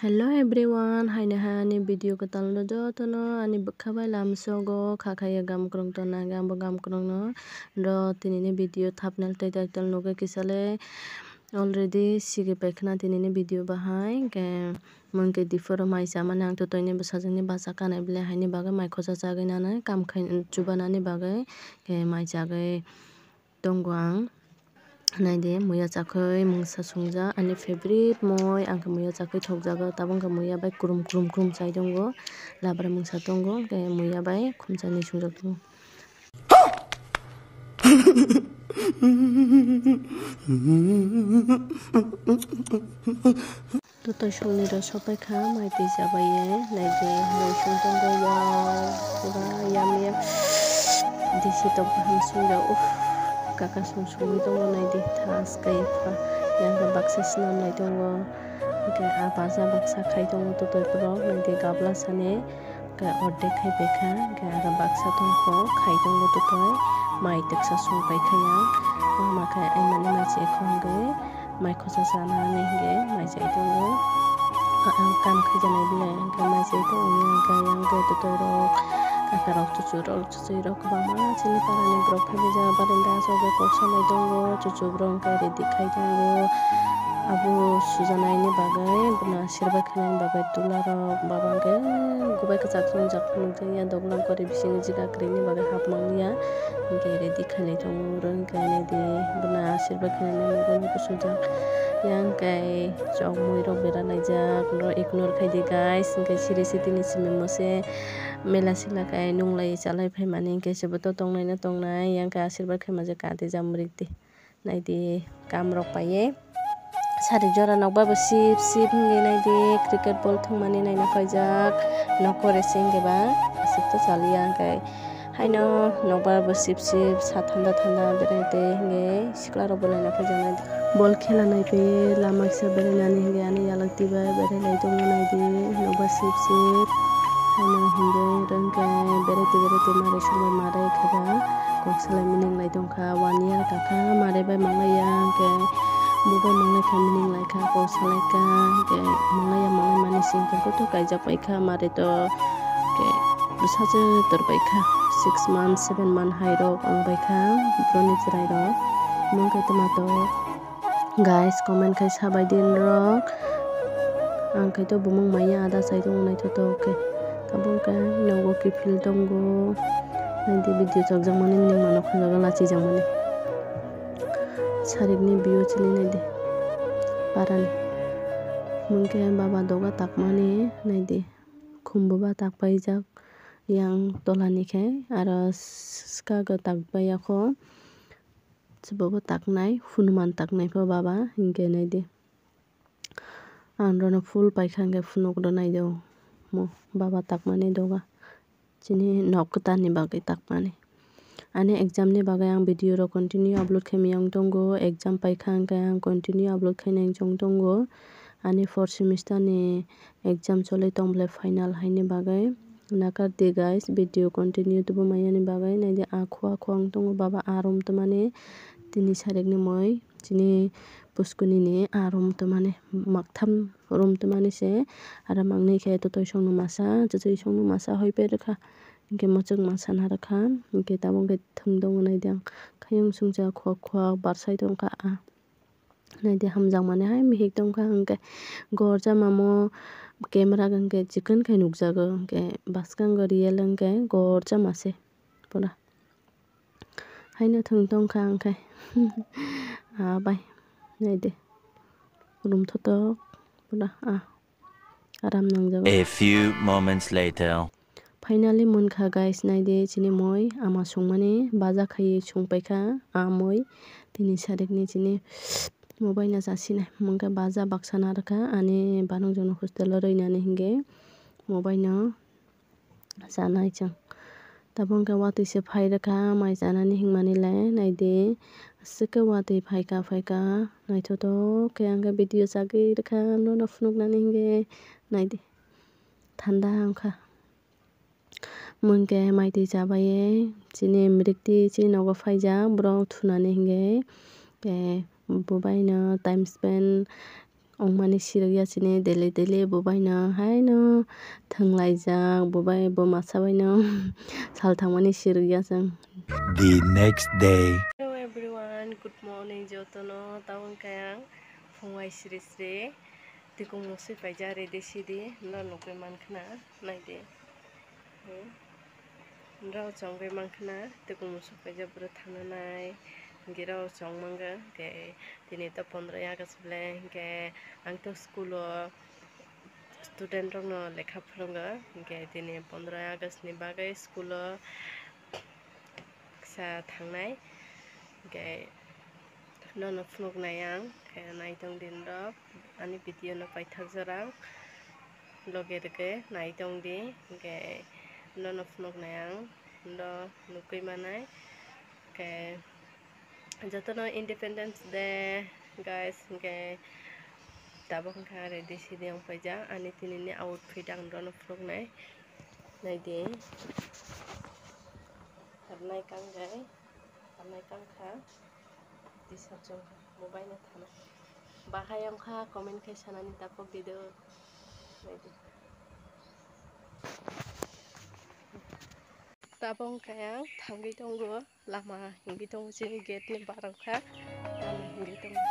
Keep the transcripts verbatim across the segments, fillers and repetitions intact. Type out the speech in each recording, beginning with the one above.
Hello everyone, haino hai ani video kwtal no jotono ani bwkha bai lamsogo kha khaiya gam kwrwng tonna hwnkhe ang bo gam kwrwng no ro tinini video thumbnail tei title nugwi kisa le already sigi paikhwna tinini video bahai hwnkhe mungke diphuru mai chamani ang twtwini bwsajwkni bacha kanai bwlai haini bagwi mai khosa chagwi nanai kam khai chubanani bagwi hwnkhe mai chagwi tongo ang. Naidi muya chakhwi mungsa sungjak ani favorite moi, ang khe muya chakhwi thokjago, tabuk khe muya bai krum krum krum chai tongo, labra mungsa tongo, hwnkhe muya bai khumsa ni sungjak tongo. Twtwi songni rw sopai kha, mai twi chabai ye, naidi, mui song tongo, wow, pura yummy, yum. Disi tok baham song rw, uff, kaka song songwi tongo, naidi, thas khe pha, yang khe baksa swnam lai tongo, hwnkhe ah bacha baksa khai tongo twtwi borok, naidi, gabla sani. Khe ordek khai pai kha, hwnkhe aro baksa tongkho khai tongo twtwi, mai twksa song pai kha yang. Mama khe ai mani mai chai kho hwnkhe, mai khosa chana hinwi hwnkhe mai chai tongo. Ang kam khai janai bwlai hwnkhe mai chai tongo, hwnkhe yang khe twtwi rok, kaka rok, chuchu rok, chuchu rok kwbangma chini para ni borok phai rijak, barenda o kok salai tongo, chuchu borok hwnkhe ready khai tongo. Abo sujanaini bagwi bwna asirwad khainani bagwi tula rok baba hwnkhe gubai kwchak swngjak nukjakya, doglam kori bisingo jiga kwrwini bagwi hapmangya, hwnkhe ready khailai tongo oro hwnkhe naidi bwna asirwad khainani mobile bo sujak yang khe chok mui rok bera laijak, no ignore khaidi guys, hwnkhe siri sitini simi mose mela sila khe nunglai chalai phaimani hwnkhe se bo to tongnai no tongnai yang khe asirwad khaima je kati jam rikdi. Naidi kam rok paiye. Sari jora nokbar bo sip sip hinwi naidi, cricket ball thwngmani naina khaijak. Nokho resi hwnkhe ba aswk to saliya hwnkhe. Haino nokbar bo sip sip sa thanda thanda berai tei hinwi sikla rok bo naina khaijak naidi. Ball khela nai paiye lama kisa berai nani hinwi ani yalak twi bai berai lai tongo naidi. Nokbar sip sip haino hinwi rwngkhe berai twi berai twi mari songbai mari khe ba kok salai mining lai tong. Kha one year kakha mare bai manglaiya hwnkhe bo bai manglai kha mining lai kha kok salai kha hwnkhe manglaiya manglai mani sing khe kotho kaijak pai kha mare to hwnkhe bwsajwk tor pai kha six month seven month hai rok wng bai kha boroni chwrai rok mungkhe twma to. Guys, comment khai sabai di norok. Ang khai to bumung maya ada chai tongo naithotok khe. Tabuk khe nogo kiphil tongo. Naidi video chokjakmani mining mano khunjago lachijakmani. Sarikni view chini naidi. Parani. Mungkhe baba doga takmani naidi. Khumbuba takpaijak yang tolani khe aro swkago takpaiya kho. Chubago taknai, hunuman taknai pho baba, hinkhe naidi. Ang rono full paikha hinkhe phunuk rw naidi o. Mo baba takmani doga. Chini nok kwtalni bagwi takmani. Ani exam ni bagwi ang video rok continue upload khaimani wng tongo. Exam paikha hinkhe ang continue upload khainai wng tongo. Ani fourth semester ni exam choli tong belai final haini bagwi. Nakar di guys, video continue tubu maya ni bagwi naidi akhu akhu ang tongo baba a room twmani tini sarikni moi chini puskuni ni a room twmani maktham room twmani se aro mangni khe twtwi songno masa chuchwi songno masa hoi pherwkha hinkhe muchuk masa narwkha hinkhe tabuk khe thwng tongo naidi ang khayung sungcha khok khok barsai tongkha a. Naidi hamjakmani hai mihik tongkha hwnkhe gorjama mo camera hwnkhe chikon khe nukjago hwnkhe bwskango real hwnkhe gorjama se pura haino thwng tongkha hwnkhe ah bai naidi room thotok pura ah. Aram nangjago. A few moments later. Finally monkha guys, naidi chini moi ama songmani baja khaiwi songpaikha ah moi tini sarikni chini mobaino chasinai monkha baja baksa narwkha ani banokjwkno hostelo rwinani hinkhe mobaino chanai chwng. Tabuk hwnkhe watwi se phai rwkha mai chanani hinmani le naidi aswk khe watwi phaikha phaikha naithotok khe ang khe video chagwi rwkha nono phunuknani hinkhe naidi thanda wngkha. Mungkhe mai twi chabaye chini mrikti chini nogo phaijak borok thunani hinkhe bubaino time spend wngmani sirikya chini daily daily, bo baino haino thwnglaijak, bo bai bo masa baino sal thangmani sirikya chwng. The next day. Hello everyone, good morning jotono. Tabuk khe ang phung bai sri sri tikung musui paijak ready sidi, no nugwi mankha na, naidi. Hmm. Rao chongwi mankha na, tikung musui paijak bwrwi thangna nai, hinkhe rao chong mangkha, hinkhe tini to pondoroy August bwle, hinkhe ang to school o student rokno lekha phwrwngo, hinkhe tini pondoroy August ni bagwi school o kisa thangnai, hinkhe nono phunuknai ang, khe naitong di norok, ani video no paithak jorang loge rwgwi naitong di, hinkhe nono phunuknai ang, no nugwi manai, khe jotono Independence Day guys, hinkhe tabuk wngkha ready sidi wng paijak, ani tini ni outfit ang nono phunuknai, naidi. Harnai kang gai, harnai kang kha, t-shirt chong kha, bo baino thana. Bahai wng kha, comment khai sanani ta kok di do. Naidi. Tabuk wng kha ang thangwi tongo, lama hingwi tongo, chini gate ni barok kha, lama hingwi tongo.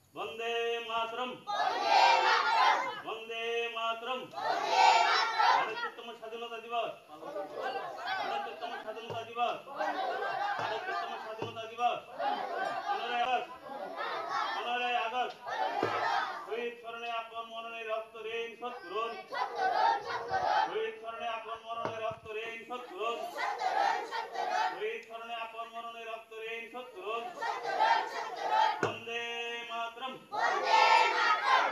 Bande Mataram. Bande Mataram. আটাত্তরতম স্বাধীনতা দিবস। আটাত্তরতম স্বাধীনতা দিবস। আটাত্তরতম স্বাধীনতা দিবস। পনেরোই আগস্ট। পনেরোই আগস্ট। শহীদ স্মরণে আপন মরণে রক্ত ঋণ শোধ করুন। শহীদ স্মরণে আপন মরণে রক্ত ঋণ শোধ করুন। শহীদ স্মরণে আপন মরণে রক্ত ঋণ শোধ করুন। বন্দে মাতরম।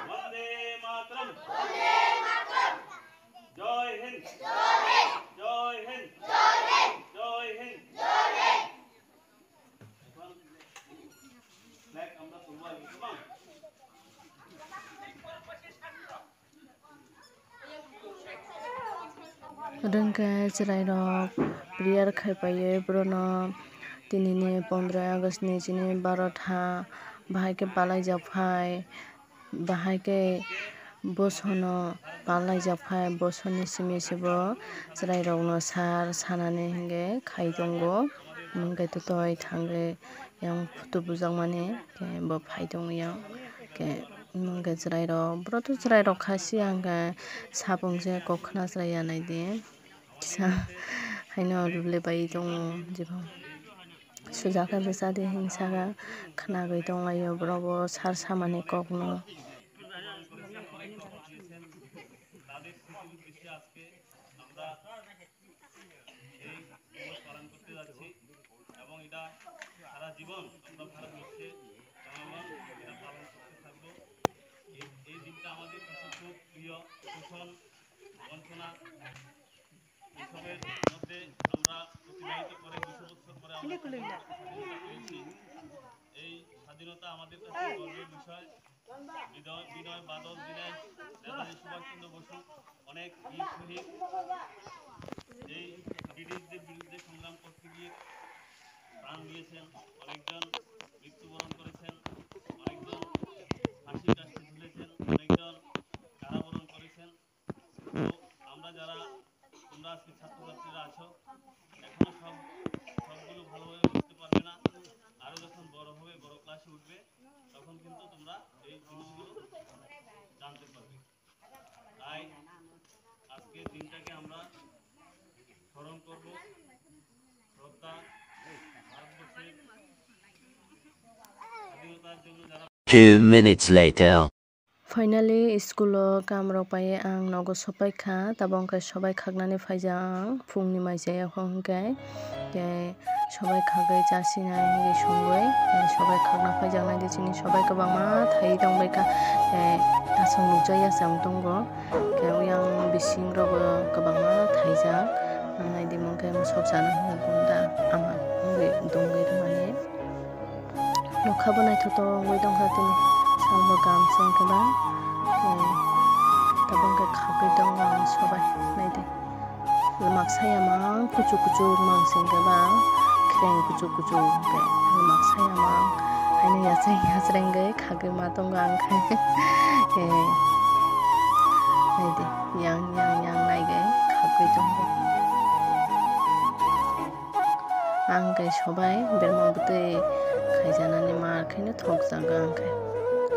বন্দে মাতরম। জয় হিন্দ। জয় হিন্দ। জয় হিন্দ। জয় হিন্দ। এখন flag আমরা তুলবো আর কি, কেমন? Rwngkhe chwrairok prayer khai paiwi borokno tinini pondoroy August ni chini barota bahai khe palaijak phai, bahai khe bosono palaijak phai, bosoni simi se bo chwrairokno sar sanani hinkhe khai tongo. Hinkhe twtwi thangwi yang photo bujakmani khe bo phai tongo yang khe. Hinkhe chwrairok, bwrwt chwrairok kha se, ang khe sapung se kok khna chwrai ya naidi. Kisa Haino rwlwi bai tongo, jeba sujakhe bwsa de hinwi saka, khwnagwi tonglaio borok bo sar samani kokno. এই দিবস পালন করতে যাচ্ছি এবং এটা সারা জীবন আমরা ভারতবর্ষে জনগণ এটা পালন করতে থাকবো। এই, এই দিনটা আমাদের কাছে খুব প্রিয়। শোষণ, বঞ্চনা, এসবের মধ্যে আমরা অতিবাহিত করে দুশো বছর পরে আমরা স্বাধীনতা পেয়েছি। এই স্বাধীনতা আমাদের কাছে গর্বের বিষয়। বিনয়, বিনয় বাদল দীনেশ, নেতাজি সুভাষচন্দ্র বসু অনেক বীর শহীদ এই ব্রিটিশদের বিরুদ্ধে সংগ্রাম করতে গিয়ে প্রাণ দিয়েছেন, অনেকজন মৃত্যুবরণ করেছেন, অনেকজন ফাঁসির কাষ্ঠে ঝুলেছেন, অনেকজন কারাবরণ করেছেন। তো আমরা যারা, তোমরা আজকে ছাত্রছাত্রীরা আছো, এখনো সব, সবগুলো ভালোভাবে বুঝতে পারবে না। আরো যখন বড় হবে, বড় ক্লাসে উঠবে, তখন কিন্তু তোমরা এই জিনিসগুলো জানতে পারবে। তাই আজকের দিনটাকে আমরা স্মরণ করব। শ্রদ্ধা, ভারতবর্ষের স্বাধীনতার জন্য যারা Two minutes later. Finally, school o kam rok pai ang nogo sopai kha, tabok hwnkhe sobai khaknani phaijak ang phungni mai chaya hwnkhe, tei sobai khagwi chasinai hinwi songwi, tei sobai khakna phaijaknai de chini sobai kwbangma thaiwi tongbaikha, tei aswk nukjakya se wng tongo, tei oyang bising rogo kwbangma thaijak, naidi mungkhe sok sana hwnwi gunda ama wngwi dongwi rwmani. Nokha bo naithotok wngwi tongkha tini. Sambo gam se wngkhe ba, eh, tabuk khe khagwi tongo ang sobai. Naidi. Maksa yamang kuchuk kuchuk mang se wngkhe ba, khreng kuchuk kuchuk hwnkhe maksa yamang. Haino yachai yachrai wngwi khagwi ma tongo ang khe. Eh, naidi. Yang yang yang naigwi khagwi tongo. Ang khe sobai bermang bwtwi khaijanani mar khaino thokjago ang khe.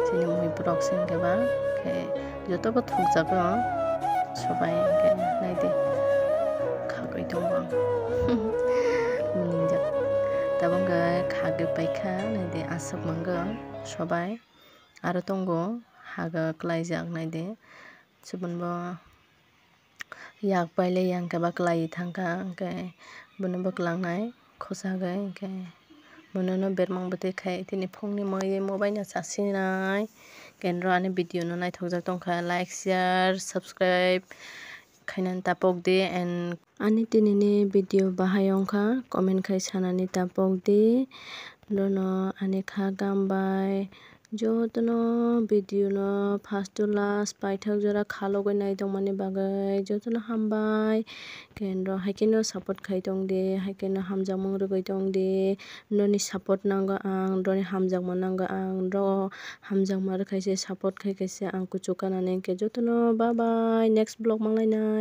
Chini muiborok se hwnkhe ba khe jotobo thokjago ang sobai hwnkhe naidi khagwi tongo ang. Minijak tabuk hwnkhe khagwi paikha naidi aswk mangwk sobai aro tongo hago kwlaijak naidi chubunbo. Yak pailai yang khe ba kwlaiwi thangkha, hwnkhe bono bwklangnai khosagwi, hwnkhe bonono bermang bwtwi khai tini phungni mui mobile no chasinai. Hwnkhe noro ani video no naithokjak tongkha, like, share, subscribe khainani tapok di, and ani tinini video bahai wngkha comment khai sanani tapok di, norno ani kha gam bai. Jotono video no first to last paithak jora khalogwi naitongmani bagwi jotono hambai. Kenro haikhe no support khai tongdi, haikhe no hamjakmung rwgwi tongdi. Noni support nango ang, noni hamjakma nango ang, nro hamjakma rwkhaise support khaikhaise ang kuchuk kanani hwnkhe jotono bye bye, next vlog manglainai.